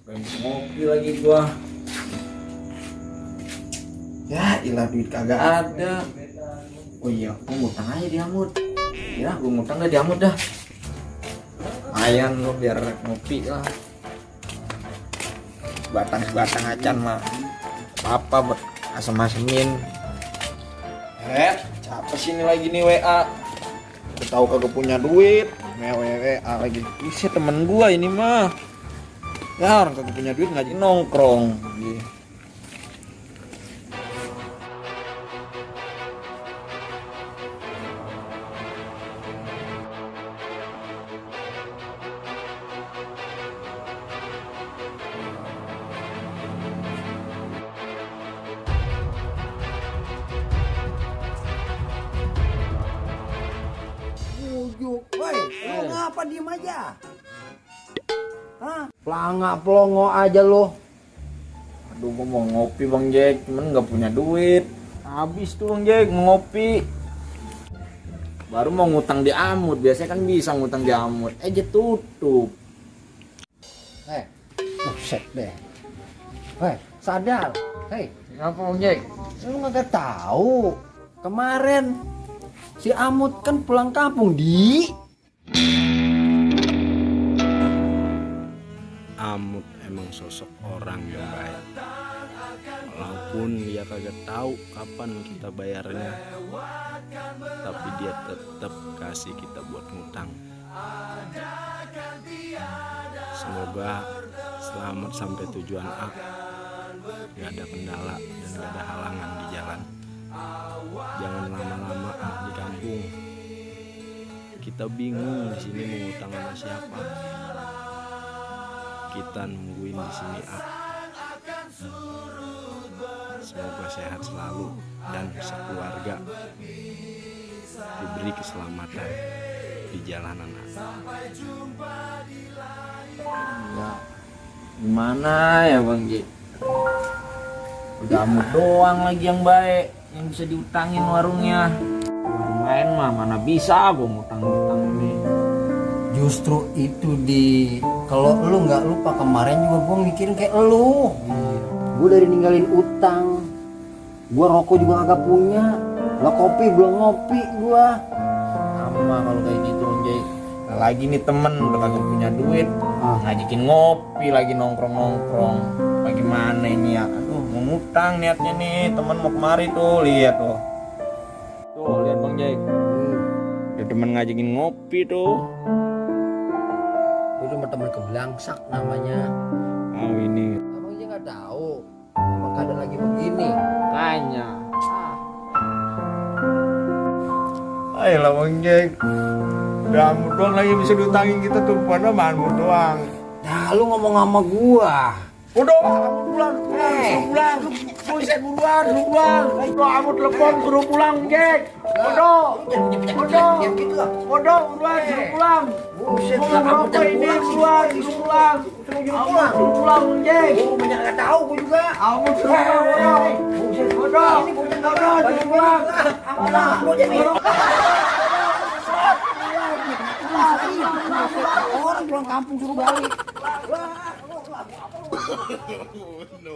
Pengen ngopi lagi gua. Ya ilah duit kagak ada. Oh iya, gua ngutang aja di Amut. Ya gua ngutang dah di Amut dah. Lumayan lo biar ngopi lah. Batang acan mah apa buat asem-asemin. Siapa sih ini lagi nih WA? Udah tahu kagak punya duit, WA lagi. Isi temen gua ini mah. Ya orang kagak punya duit ngajak nongkrong. Woi, lu ngapa diem aja? Hah? Pelanga pelongo aja lu. Aduh gua mau ngopi Bang Jack, cuman nggak punya duit. Habis tuh Bang Jack mau ngopi. Baru mau ngutang di Amut, biasanya kan bisa ngutang di Amut. Aja tutup. Buset deh. Woi, sadar. Hei, Kenapa Bang Jack? lu nggak tahu. Kemarin si Amut kan pulang kampung di. Amut emang sosok orang yang baik. Walaupun dia kagak tahu kapan kita bayarnya, tapi dia tetap kasih kita buat ngutang. Semoga selamat sampai tujuan A. Gak ada kendala dan gak ada halangan di jalan. Jangan lama-lama di kampung. Kita bingung di sini mau ngutang sama siapa. Kita nungguin di sini A. Semoga sehat selalu dan sekeluarga diberi keselamatan di jalanan A. Ya, gimana ya Bang Jack? Udah Amut doang lagi yang baik, yang bisa diutangin warungnya. Warung lain mah mana bisa gua ngutang-ngutang nih. Justru itu kalau lu nggak lupa kemarin juga gua mikirin kayak lu. Gua dari ninggalin utang. Gua rokok juga kagak punya. Lah kopi belum ngopi gua. Sama kalau kayak gitu Bang Jack. Nah, lagi nih temen udah kagak punya duit, ngajakin ngopi lagi nongkrong-nongkrong. Bagaimana ini ya? Aduh, mau ngutang niatnya nih, temen mau kemari tuh, lihat tuh. Tuh, lihat Bang Jack. Ada temen ngajakin ngopi tuh. Itu cuma teman kebelangsak namanya. Oh ini Abang aja nggak tahu. Emang keadaan lagi begini. tanya. Ayolah Bang Jack. Udah Amut doang lagi bisa diutangin kita tuh, pada Amut doang. Nah, lu ngomong sama gua. Udah, Amut pulang, pulang. Buset buruan, pulang. Udah Amut telepon suruh pulang, Jack. Bodoh, buruan suruh pulang. Buset, Mau ngerokok ini buruan suruh pulang. Suruh pulang, Jack. Gua banyak nggak tahu gua juga. Amut suruh pulang, bodoh. Bodoh, suruh pulang. Gua jadi orang pulang kampung suruh balik. No.